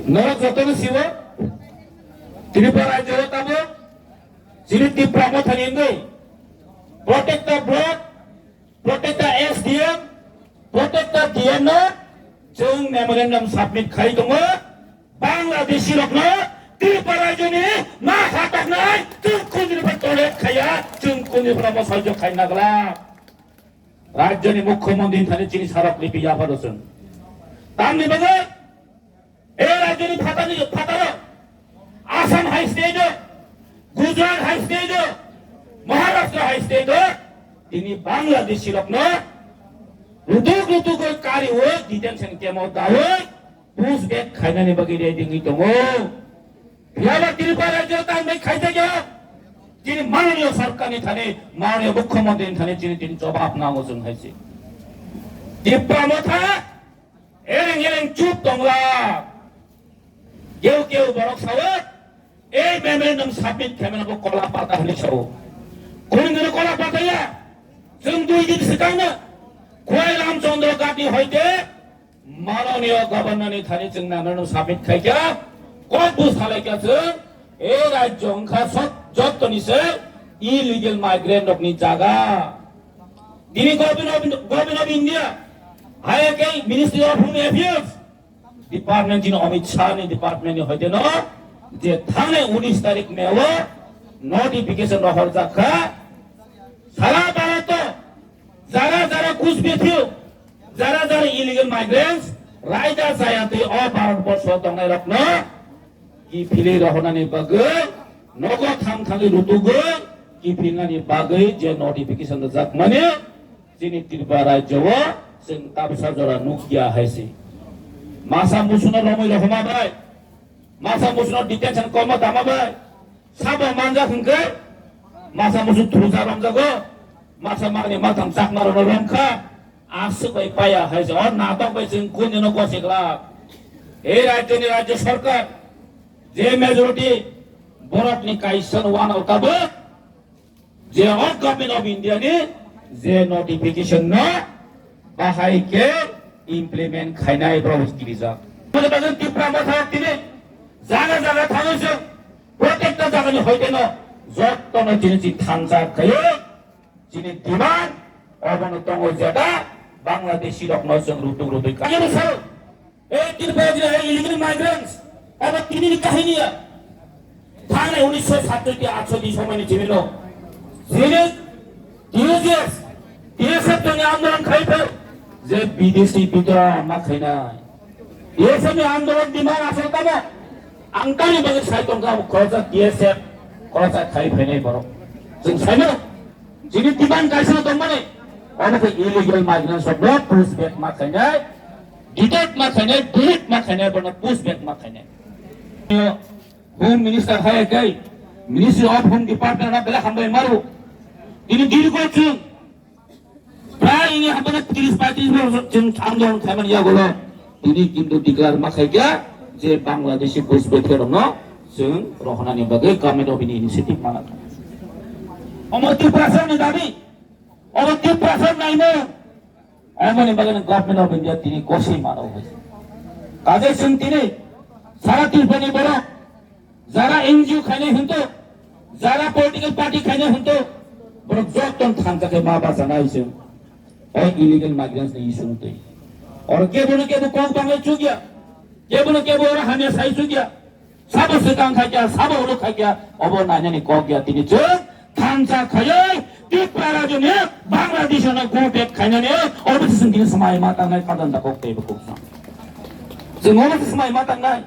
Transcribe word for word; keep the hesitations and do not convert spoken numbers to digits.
Norok jotono siwo, Tripura rajyo o tabuk chini Tipra Motha ni wngwi protector block, protector S D M, protector D M no chwng memorandum submit khai tongo. Bangladeshi rokno Tripura rajyo ni ma hataknai chwng kunjini pha tolerate khaiya, chwng kunjini pha mo sahajyo khai nagla. Rajyo ni mukhyamantri thani chini sarok lipi yapharo chwng. Tamni bagwi e rajyo ni phatani, phataro Assam hai state o, Gujarat hai state o, Maharashtra hai state o, tini Bangladeshi rokno rutuk rutuk kariwi detention camp o dawi push back khainani bagwi ready wngwi tongo. Phiyaba Tripura rajyo tangwi khaijak ya. Chini mananiyo sarkarni thani, mananiyo mukhyamantri ni thani chini tini jobab nango chwng hai se. Tipra Motha ereng ereng chup tongla. Keu keu borok sao, ei memorandum submit khaimano bo kola pata hwnwi sao. Kunu dino kola pata ya. Chwng dui din swkangno Khwai Ramchandra Ghat ni hoite Mananiya Governor ni thani chwng memorandum submit khaikha, kok bwsalaikha chwng, e rajyo wngkha sot-, jottoni se illegal migrant rokni jaga. Tini Government of, Government of India, hai khe Ministry of Home Affairs, Department chini Amit Shah ni department ni hoite no, je thangnai unis tarik May o notification rohorjak kha, sara Bharat o jara jara Kuch Bethio, jara jara illegal migrants, raida jaya twi o Bharat borsho tongnai rokno kiphilwi rohornani bagwi nogo thang thangwi rutugwi kiphilnani bagwi je notification rwjakmani chini Tripura rajyo o chwng tabsa jora nukya hai se. Masa musuno romwi rohorma bai, masa musuno detention koma tama bai, sabo manjak hwnkhe masa musu thusa romjago, masa mangni matham chakma rokno romkha, aswk bai paya hai se, o natok bai chwng kunino gosikla. Ei rajyoni rajyo sarkar, je majority borokni kaisa no wanao tabuk, je o Government of India ni je notification no bahai khe implement khainai borok kirijak. Mane bagwi Tipra Motha tini jaga jaga thangwi se protecta jagani hoite no jotto no chini chi thansa khaiwi chini demand obono tongo jeta Bangladeshi rokno chwng rutuk rutui kha. Ani bwsao, ei Tripura jila, ei illegal migrants, obo tini ni kahini ya. Thangnai unisho satchoi atsoi ni somoi ni chini no. Chini T S F, T S F tongni andolon khai pho, je bidesi bidra ma khainai. T S F ni andolon demand asol tamo. Ang tani bagwi sai tongkha, khoroksa T S F, khoroksa khai phainai borok. Chwng saino, chini demand kaisa tongmani, omo khe illegal migrants rokno push back ma khainai, detect ma khainai, delete ma khainai, bono push back ma khainai. Home Minister hai kai, Ministry of Home Department na belai hambai maru. Ini diri ko chwng, prai ini hambai na tris paitris bosor chwng andolon khaimani yagulo. Ini kintu declare ma khai kya je Bangladeshi push back rokno chwng rohonani bagwi Government of India initiative mana. Omo Tiprasa ni dabi, omo Tiprasa naino. Aboni bagwi Government of India tini kosoi mano. Kaje chwng tini sara Tripura ni borok jara N G O khainai hwnto, jara political party khainai hwnto, borok joto thansa khe ma bachanai chwng. O illegal migrants ni issue hwntwi. Oro kebono kebo kok bangwi chukya, kebono kebo oro hamya sai chukya. Sabo swkang khaikya, sabo oro khaikya, obo nainani kok ya tini chwng thansa khaiwi Tripura rajyoni Bangladesh no go back khainani obo se chwng tini swmai ma tangnai khadanda kok teibo kok sa. Chwng obo se swmai ma tangnai.